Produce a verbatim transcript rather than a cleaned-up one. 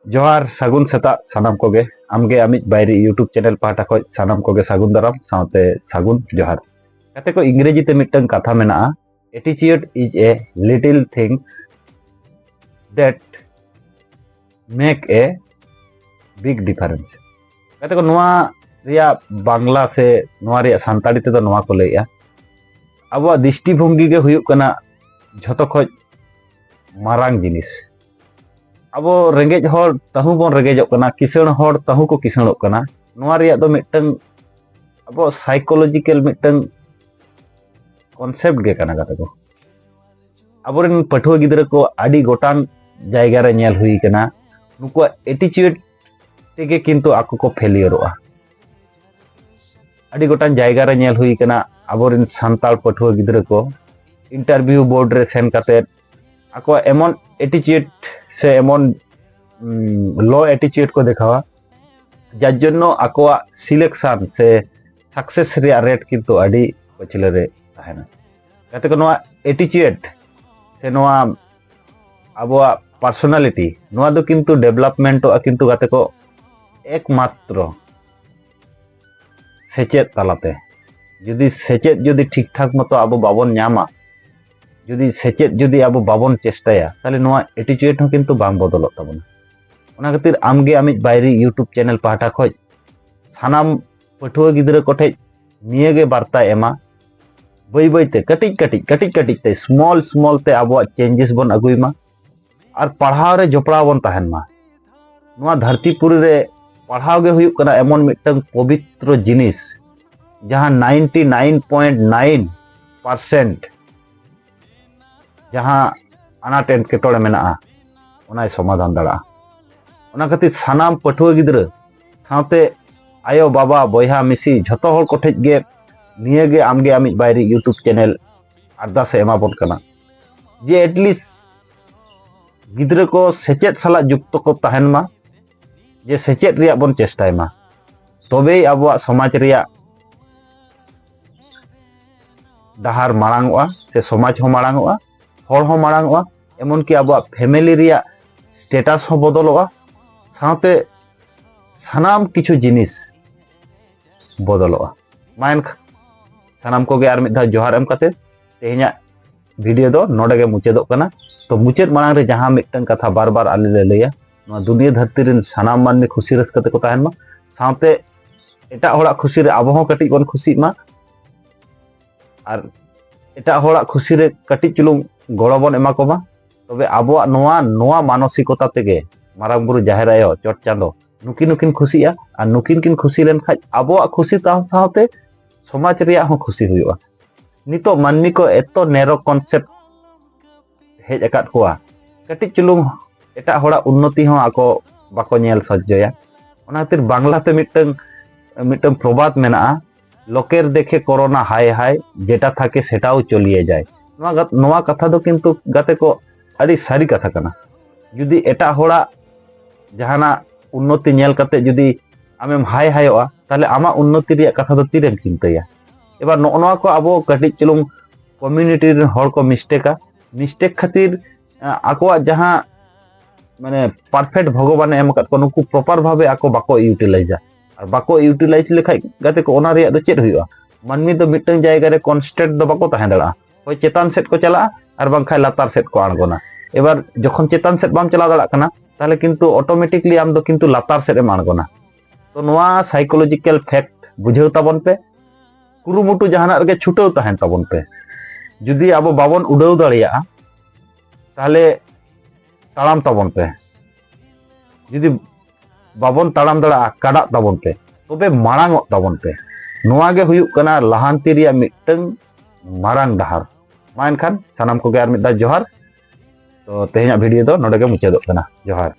ᱡᱚᱦᱟᱨ, ᱥᱟᱹᱜᱩᱱ ᱥᱮᱛᱟᱜ ᱥᱟᱱᱟᱢ ᱠᱚᱜᱮ᱾ ᱟᱢᱜᱮ ᱟᱢᱤᱡ ᱵᱟᱭᱨᱤ YouTube ᱪᱮᱱᱮᱞ ᱯᱟᱦᱴᱟ ᱠᱷᱚᱱ ᱥᱟᱱᱟᱢ ᱠᱚᱜᱮ ᱥᱟᱹᱜᱩᱱ ᱫᱟᱨᱟᱢ ᱥᱟᱶᱛᱮ ᱥᱟᱹᱜᱩᱱ ᱡᱚᱦᱟᱨ᱾ ᱜᱟᱛᱮ ᱠᱚ, ᱤᱝᱨᱮᱡᱤ ᱛᱮ ᱢᱤᱫᱴᱟᱝ ᱠᱟᱛᱷᱟ ᱢᱮᱱᱟᱜᱼᱟ, "Attitude is a little things that make a big difference." ᱜᱟᱛᱮ ᱠᱚ, ᱱᱚᱣᱟ ᱨᱮᱭᱟᱜ ᱵᱟᱝᱞᱟ ᱥᱮ ᱱᱚᱣᱟ ᱨᱮᱭᱟᱜ ᱥᱟᱱᱛᱟᱲᱤ ᱛᱮᱫᱚ ᱱᱚᱣᱟ ᱠᱚ ᱞᱟᱹᱭᱮᱜᱼᱟ, ᱟᱵᱚᱣᱟᱜ ᱫᱨᱤᱥᱴᱤ ᱵᱷᱚᱝᱜᱤ ᱜᱮ ᱦᱩᱭᱩᱜ ᱠᱟᱱᱟ ᱡᱷᱚᱛᱚ ᱠᱷᱚᱡ ᱢᱟᱨᱟᱝ ᱡᱤᱱᱤᱥ᱾ ᱟᱵᱚ ᱨᱮᱸᱜᱮᱡ ᱦᱚᱲ ᱛᱟᱹᱦᱩ ᱵᱚᱱ ᱨᱮᱸᱜᱮᱡᱚᱜ ᱠᱟᱱᱟ, ᱠᱤᱥᱟᱹᱬ ᱦᱚᱲ ᱛᱟᱹᱦᱩ ᱠᱚ ᱠᱤᱥᱟᱹᱬᱚᱜ ᱠᱟᱱᱟ᱾ ᱱᱚᱣᱟ ᱨᱮᱭᱟᱜ ᱫᱚ ᱢᱤᱫᱴᱟᱝ ᱟᱵᱚ ᱥᱟᱭᱠᱳᱞᱚᱡᱤᱠᱮᱞ ᱢᱤᱫᱴᱟᱝ ᱠᱚᱱᱥᱮᱯᱴ ᱜᱮ ᱠᱟᱱᱟ, ᱜᱟᱛᱮ ᱠᱚ᱾ ᱟᱵᱚᱨᱮᱱ ᱯᱟᱹᱴᱷᱩᱣᱟᱹ ᱜᱤᱫᱽᱨᱟᱹ ᱠᱚ ᱟᱹᱰᱤ ᱜᱚᱴᱟᱝ ᱡᱟᱭᱜᱟ ᱨᱮ ᱧᱮᱞ ᱦᱩᱭ ᱠᱟᱱᱟ, ᱱᱩᱠᱩᱣᱟᱜ ᱮᱴᱤᱪᱩᱭᱮᱰ ᱛᱮᱜᱮ ᱠᱤᱱᱛᱩ ᱟᱠᱚ ᱠᱚ ᱯᱷᱮᱞᱤᱭᱟᱨᱚᱜᱼᱟ᱾ ᱟᱹᱰᱤ ᱜᱚᱴᱟᱝ ᱡᱟᱭᱜᱟ ᱨᱮ ᱧᱮᱞ ᱦᱩᱭ ᱠᱟᱱᱟ, ᱟᱵᱚᱨᱮᱱ ᱥᱟᱱᱛᱟᱲ ᱯᱟᱹᱴᱷᱩᱣᱟᱹ ᱜᱤᱫᱽᱨᱟᱹ ᱠᱚ ᱤᱱᱴᱟᱨᱵᱷᱤᱭᱩ ᱵᱳᱨᱰ ᱨᱮ ᱥᱮᱱ ᱠᱟᱛᱮᱫ ᱟᱠᱚᱣᱟᱜ ᱮᱢᱚᱱ ᱮᱴᱤᱪᱩᱭᱮᱰ ᱥᱮ ᱮᱢᱚᱱ ᱞᱳ ᱮᱴᱤᱪᱩᱭᱮᱰ ᱠᱚ ᱫᱮᱠᱷᱟᱣᱟ, ᱡᱟᱨ ᱡᱚᱱᱱᱚ ᱟᱠᱚᱣᱟᱜ ᱥᱤᱞᱮᱠᱥᱚᱱ ᱥᱮ ᱥᱟᱠᱥᱮᱥ ᱨᱮᱭᱟᱜ ᱨᱮᱴ ᱠᱤᱱᱛᱩ ᱟᱹᱰᱤ ᱯᱟᱹᱪᱷᱞᱟᱹ ᱨᱮ ᱛᱟᱦᱮᱱᱟ᱾ ᱜᱟᱛᱮ ᱠᱚ, ᱱᱚᱣᱟ ᱮᱴᱤᱪᱩᱭᱮᱰ ᱥᱮ ᱱᱚᱣᱟ ᱟᱵᱚᱣᱟᱜ ᱯᱟᱨᱥᱳᱱᱟᱞᱤᱴᱤ, ᱱᱚᱣᱟ ᱫᱚ ᱠᱤᱱᱛᱩ ᱰᱮᱵᱷᱞᱚᱯᱢᱮᱱᱴᱚᱜᱼᱟ ᱠᱤᱱᱛᱩ, ᱜᱟᱛᱮ ᱠᱚ, ᱮᱠᱢᱟᱛᱨᱚ ᱥᱮᱪᱮᱫ ᱛᱟᱞᱟᱛᱮ᱾ ᱡᱩᱫᱤ ᱥᱮᱪᱮᱫ ᱡᱩᱫᱤ ᱴᱷᱤᱠ ᱴᱷᱟᱠ ᱢᱚᱛᱚ ᱟᱵᱚ ᱵᱟᱵᱚᱱ ᱧᱟᱢᱟ, ᱡᱩᱫᱤ ᱥᱮᱪᱮᱫ ᱡᱩᱫᱤ ᱟᱵᱚ ᱵᱟᱵᱚᱱ ᱪᱮᱥᱴᱟᱭᱟ, ᱛᱟᱦᱚᱞᱮ ᱱᱚᱣᱟ ᱮᱴᱤᱪᱩᱭᱮᱰ ᱦᱚᱸ ᱠᱤᱱᱛᱩ ᱵᱟᱝ ᱵᱚᱫᱚᱞᱚᱜ ᱛᱟᱵᱚᱱᱟ᱾ ᱚᱱᱟ ᱠᱷᱟᱹᱛᱤᱨ ᱟᱢᱜᱮ ᱟᱢᱤᱡ ᱵᱟᱭᱨᱤ YouTube ᱪᱮᱱᱮᱞ ᱯᱟᱦᱴᱟ ᱠᱷᱚᱱ ᱥᱟᱱᱟᱢ ᱯᱟᱹᱴᱷᱩᱣᱟᱹ ᱜᱤᱫᱽᱨᱟᱹ ᱠᱚᱴᱷᱮᱱ ᱱᱤᱭᱟᱹ ᱜᱮ ᱵᱟᱨᱛᱟᱭ ᱮᱢᱟ, ᱵᱟᱹᱭ ᱵᱟᱹᱭ ᱛᱮ, ᱠᱟᱹᱴᱤᱡ ᱠᱟᱹᱴᱤᱡ, ᱠᱟᱹᱴᱤᱡ ᱠᱟᱹᱴᱤᱡ ᱛᱮ, ᱥᱢᱚᱞ ᱥᱢᱚᱞ ᱛᱮ ᱟᱵᱚᱣᱟᱜ ᱪᱮᱧᱡᱮᱥ ᱵᱚᱱ ᱟᱹᱜᱩᱭ ᱢᱟ ᱟᱨ ᱯᱟᱲᱦᱟᱣ ᱨᱮ ᱡᱚᱯᱲᱟᱣ ᱵᱚᱱ ᱛᱟᱦᱮᱱ ᱢᱟ᱾ ᱱᱚᱣᱟ ᱫᱷᱟᱹᱨᱛᱤ ᱯᱩᱨᱤ ᱨᱮ ᱯᱟᱲᱦᱟᱣ ᱜᱮ ᱦᱩᱭᱩᱜ ᱠᱟᱱᱟ ᱮᱢᱚᱱ ᱢᱤᱫᱴᱟᱝ ᱯᱚᱵᱤᱛᱨᱚ ᱡᱤᱱᱤᱥ, ᱡᱟᱦᱟᱸ ninety nine point nine percent ᱡᱟᱦᱟᱸ ᱟᱱᱟᱴ ᱮᱴᱠᱮᱴᱚᱬᱮ ᱢᱮᱱᱟᱜᱼᱟ, ᱚᱱᱟᱭ ᱥᱚᱢᱟᱫᱷᱟᱱ ᱫᱟᱲᱮᱭᱟᱜᱼᱟ᱾ ᱚᱱᱟ ᱠᱷᱟᱹᱛᱤᱨ ᱥᱟᱱᱟᱢ ᱯᱟᱹᱴᱷᱩᱣᱟᱹ ᱜᱤᱫᱽᱨᱟᱹ ᱥᱟᱶᱛᱮ ᱟᱭᱳ, ᱵᱟᱵᱟ, ᱵᱚᱭᱦᱟ, ᱢᱤᱥᱤ, ᱡᱷᱚᱛᱚ ᱦᱚᱲ ᱠᱚᱴᱷᱮᱡ ᱜᱮ ᱱᱤᱭᱟᱹ ᱜᱮ ᱟᱢᱜᱮ ᱟᱢᱤᱡ ᱵᱟᱭᱨᱤ YouTube ᱪᱮᱱᱮᱞ ᱟᱨᱫᱟᱥ ᱮ ᱮᱢᱟ ᱵᱚᱱ ᱠᱟᱱᱟ ᱡᱮ ᱮᱴᱞᱤᱥᱴ ᱜᱤᱫᱽᱨᱟᱹ ᱠᱚ ᱥᱮᱪᱮᱫ ᱥᱟᱞᱟᱜ ᱡᱩᱠᱛᱚ ᱠᱚ ᱛᱟᱦᱮᱱ ᱢᱟ, ᱡᱮ ᱥᱮᱪᱮᱫ ᱨᱮᱭᱟᱜ ᱵᱚᱱ ᱪᱮᱥᱴᱟᱭ ᱢᱟ, ᱛᱚᱵᱮᱭ ᱟᱵᱚᱣᱟᱜ ᱥᱚᱢᱟᱡᱽ ᱨᱮᱭᱟᱜ ᱰᱟᱦᱟᱨ ᱢᱟᱲᱟᱝ ᱚᱜᱼᱟ, ᱥᱮ ᱥᱚᱢᱟᱡᱽ ᱦᱚᱸ ᱢᱟᱲᱟᱝ ᱚᱜᱼᱟ, ᱦᱚᱲ ᱦᱚᱸ ᱢᱟᱲᱟᱝ ᱚᱜᱼᱟ, ᱮᱢᱚᱱᱠᱤ ᱟᱵᱚᱣᱟᱜ ᱯᱷᱮᱢᱮᱞᱤ ᱨᱮᱭᱟᱜ ᱥᱴᱮᱴᱟᱥ ᱦᱚᱸ ᱵᱚᱫᱚᱞᱚᱜᱼᱟ᱾ ᱥᱟᱶᱛᱮ ᱥᱟᱱᱟᱢ ᱠᱤᱪᱷᱩ ᱡᱤᱱᱤᱥ ᱵᱚᱫᱚᱞᱚᱜᱼᱟ᱾ ᱢᱟ ᱮᱱᱠᱷᱟᱱ ᱥᱟᱱᱟᱢ ᱠᱚᱜᱮ ᱟᱨ ᱢᱤᱫ ᱫᱷᱟᱣ ᱡᱚᱦᱟᱨ ᱮᱢ ᱠᱟᱛᱮ ᱛᱮᱦᱮᱧᱟᱜ ᱵᱷᱤᱰᱤᱭᱳ ᱫᱚ ᱱᱚᱰᱮ ᱜᱮ ᱢᱩᱪᱟᱹᱫᱚᱜ ᱠᱟᱱᱟ᱾ ᱛᱚ ᱢᱩᱪᱟᱹᱫ ᱢᱟᱲᱟᱝ ᱨᱮ ᱡᱟᱦᱟᱸ ᱢᱤᱫᱴᱟᱝ ᱠᱟᱛᱷᱟ ᱵᱟᱨ ᱵᱟᱨ ᱟᱞᱮ ᱞᱮ ᱞᱟᱹᱭᱟ, ᱱᱚᱣᱟ ᱫᱩᱱᱤᱭᱟᱹ ᱫᱷᱟᱹᱨᱛᱤ ᱨᱮᱱ ᱥᱟᱱᱟᱢ ᱢᱟᱹᱱᱢᱤ ᱠᱷᱩᱥᱤ ᱨᱟᱹᱥᱠᱟᱹ ᱛᱮᱠᱚ ᱛᱟᱦᱮᱱ ᱢᱟ, ᱥᱟᱶᱛᱮ ᱮᱴᱟᱜ ᱦᱚᱲᱟᱜ ᱠᱷᱩᱥᱤ ᱨᱮ ᱟᱵᱚ ᱦᱚᱸ ᱠᱟᱹᱴᱤᱡ ᱵᱚᱱ ᱠᱷᱩᱥᱤᱜ ᱢᱟ, ᱟᱨ ᱮᱴᱟᱜ ᱦᱚᱲᱟᱜ ᱠᱷᱩᱥᱤ ᱨᱮ ᱠᱟᱹᱴᱤᱡ ᱪᱩᱞᱩᱝ ᱜᱚᱲᱚ ᱵᱚᱱ ᱮᱢᱟ ᱠᱚᱢᱟ᱾ ᱛᱚᱵᱮ ᱟᱵᱚᱣᱟᱜ ᱱᱚᱣᱟ ᱱᱚᱣᱟ ᱢᱟᱱᱚᱥᱤᱠᱚᱛᱟ ᱛᱮᱜᱮ ᱢᱟᱨᱟᱝ ᱵᱩᱨᱩ, ᱡᱟᱦᱮᱨ ᱟᱭᱳ, ᱪᱚᱴ ᱪᱟᱸᱫᱚ ᱱᱩᱠᱤᱱ ᱦᱚᱸᱠᱤᱱ ᱠᱷᱩᱥᱤᱜᱼᱟ, ᱟᱨ ᱱᱩᱠᱤᱱ ᱠᱤᱱ ᱠᱷᱩᱥᱤ ᱞᱮᱱᱠᱷᱟᱱ ᱟᱵᱚᱣᱟᱜ ᱠᱷᱩᱥᱤ ᱥᱟᱶ ᱥᱟᱶᱛᱮ ᱥᱚᱢᱟᱡᱽ ᱨᱮᱭᱟᱜ ᱦᱚᱸ ᱠᱷᱩᱥᱤ ᱦᱩᱭᱩᱜᱼᱟ᱾ ᱱᱤᱛᱚᱜ ᱢᱟᱹᱱᱢᱤ ᱠᱚ ᱮᱛᱚ ᱱᱮᱨᱳ ᱠᱚᱱᱥᱮᱯᱴ ᱦᱮᱡ ᱟᱠᱟᱫ ᱠᱚᱣᱟ, ᱠᱟᱹᱴᱤᱡ ᱪᱩᱞᱩᱝ ᱮᱴᱟᱜ ᱦᱚᱲᱟᱜ ᱩᱱᱱᱚᱛᱤ ᱦᱚᱸ ᱟᱠᱚ ᱵᱟᱠᱚ ᱧᱮᱞ ᱥᱚᱡᱽᱡᱚᱭᱟ᱾ ᱚᱱᱟ ᱠᱷᱟᱹᱛᱤᱨ ᱵᱟᱝᱞᱟᱛᱮ ᱢᱤᱫᱴᱟᱝ ᱢᱤᱫᱴᱟᱝ ᱯᱨᱚᱵᱟᱫ ᱢᱮᱱᱟᱜᱼᱟ, "লোকের দেখে করো না হায় হায়, যেটা থাকে সেটাও চলিয়ে যায়।" ᱱᱚᱣᱟ ᱜᱟᱛ- ᱱᱚᱣᱟ ᱠᱟᱛᱷᱟ ᱫᱚ ᱠᱤᱱᱛᱩ ᱜᱟᱛᱮ ᱠᱚ ᱟᱹᱰᱤ ᱥᱟᱹᱨᱤ ᱠᱟᱛᱷᱟ ᱠᱟᱱᱟ᱾ ᱡᱩᱫᱤ ᱮᱴᱟᱜ ᱦᱚᱲᱟᱜ ᱡᱟᱦᱟᱱᱟᱜ ᱩᱱᱱᱚᱛᱤ ᱧᱮᱞ ᱠᱟᱛᱮ ᱡᱩᱫᱤ ᱟᱢᱮᱢ ᱦᱟᱭ ᱦᱟᱭᱚᱜᱼᱟ, ᱛᱟᱦᱚᱞᱮ ᱟᱢᱟᱜ ᱩᱱᱱᱚᱛᱤ ᱨᱮᱭᱟᱜ ᱠᱟᱛᱷᱟ ᱫᱚ ᱛᱤᱨᱮᱢ ᱪᱤᱱᱛᱟᱹᱭᱟ? ᱮᱵᱟᱨ ᱱᱚᱜᱼᱚ ᱱᱚᱣᱟ ᱠᱚ ᱟᱵᱚ ᱠᱟᱹᱴᱤᱡ ᱪᱩᱞᱩᱝ ᱠᱚᱢᱤᱭᱩᱱᱤᱴᱤ ᱨᱮᱱ ᱦᱚᱲ ᱠᱚ ᱢᱤᱥᱴᱮᱠᱟ᱾ ᱢᱤᱥᱴᱮᱠ ᱠᱷᱟᱹᱛᱤᱨ ᱟᱠᱚᱣᱟᱜ ᱡᱟᱦᱟᱸ ᱢᱟᱱᱮ ᱯᱟᱨᱯᱷᱮᱠᱴ ᱵᱷᱚᱜᱚᱵᱟᱱᱮ ᱮᱢ ᱟᱠᱟᱫ ᱠᱚᱣᱟ, ᱱᱩᱠᱩ ᱯᱨᱚᱯᱟᱨ ᱵᱷᱟᱵᱮ ᱟᱠᱚ ᱵᱟᱠᱚ ᱤᱭᱩᱴᱤᱞᱟᱭᱤᱡᱟ᱾ ᱟᱨ ᱵᱟᱠᱚ ᱤᱭᱩᱴᱤᱞᱟᱭᱤᱡᱽ ᱞᱮᱠᱷᱟᱡ ᱜᱟᱛᱮ ᱠᱚ, ᱚᱱᱟ ᱨᱮᱭᱟᱜ ᱫᱚ ᱪᱮᱫ ᱦᱩᱭᱩᱜᱼᱟ? ᱢᱟᱹᱱᱢᱤ ᱫᱚ ᱢᱤᱫᱴᱟᱝ ᱡᱟᱭᱜᱟ ᱨᱮ ᱠᱚᱱᱥᱴᱮᱱᱴ ᱫᱚ ᱵᱟᱠᱚ ᱛᱟᱦᱮᱸ ᱫᱟᱲᱮᱭᱟᱜᱼᱟ᱾ ᱦᱳᱭ ᱪᱮᱛᱟᱱ ᱥᱮᱫ ᱠᱚ ᱪᱟᱞᱟᱜᱼᱟ, ᱟᱨ ᱵᱟᱝᱠᱷᱟᱱ ᱞᱟᱛᱟᱨ ᱥᱮᱫ ᱠᱚ ᱟᱬᱜᱚᱱᱟ᱾ ᱮᱵᱟᱨ ᱡᱚᱠᱷᱚᱱ ᱪᱮᱛᱟᱱ ᱥᱮᱫ ᱵᱟᱢ ᱪᱟᱞᱟᱣ ᱫᱟᱲᱮᱭᱟᱜ ᱠᱟᱱᱟ, ᱛᱟᱦᱚᱞᱮ ᱠᱤᱱᱛᱩ ᱚᱴᱳᱢᱮᱴᱤᱠᱞᱤ ᱟᱢ ᱫᱚ ᱠᱤᱱᱛᱩ ᱞᱟᱛᱟᱨ ᱥᱮᱫ ᱮᱢ ᱟᱬᱜᱚᱱᱟ᱾ ᱛᱚ ᱱᱚᱣᱟ ᱥᱟᱭᱠᱳᱞᱚᱡᱤᱠᱟᱞ ᱯᱷᱮᱠᱴ ᱵᱩᱡᱷᱟᱹᱣ ᱛᱟᱵᱚᱱ ᱯᱮ, ᱠᱩᱨᱩᱢᱩᱴᱩ ᱡᱟᱦᱟᱱᱟᱜ ᱨᱮᱜᱮ ᱪᱷᱩᱴᱟᱹᱣ ᱛᱟᱦᱮᱱ ᱛᱟᱵᱚᱱ ᱯᱮ᱾ ᱡᱩᱫᱤ ᱟᱵᱚ ᱵᱟᱵᱚᱱ ᱩᱰᱟᱹᱣ ᱫᱟᱲᱮᱭᱟᱜᱼᱟ, ᱛᱟᱦᱚᱞᱮ ᱛᱟᱲᱟᱢ ᱛᱟᱵᱚᱱ ᱯᱮ᱾ ᱡᱩᱫᱤ ᱵᱟᱵᱚᱱ ᱛᱟᱲᱟᱢ ᱫᱟᱲᱮᱭᱟᱜᱼᱟ, ᱠᱟᱰᱟᱜ ᱛᱟᱵᱚᱱ ᱯᱮ, ᱛᱚᱵᱮ ᱢᱟᱲᱟᱝ ᱚᱜ ᱛᱟᱵᱚᱱ ᱯᱮ᱾ ᱱᱚᱣᱟ ᱜᱮ ᱦᱩᱭᱩᱜ ᱠᱟᱱᱟ ᱞᱟᱦᱟᱱᱛᱤ ᱨᱮᱭᱟᱜ ᱢᱤᱫᱴᱟᱝ ᱢᱟᱨᱟᱝ ᱰᱟᱦᱟᱨ᱾ ᱢᱟ ᱮᱱᱠᱷᱟᱱ ᱥᱟᱱᱟᱢ ᱠᱚᱜᱮ ᱟᱨ ᱢᱤᱫ ᱫᱷᱟᱣ ᱡᱚᱦᱟᱨ᱾ ᱛᱚ ᱛᱮᱦᱮᱧᱟᱜ ᱵᱷᱤᱰᱤᱭᱳ ᱫᱚ ᱱᱚᱰᱮ ᱜᱮ ᱢᱩᱪᱟᱹᱫᱚᱜ ᱠᱟᱱᱟ᱾ ᱡᱚᱦᱟᱨ᱾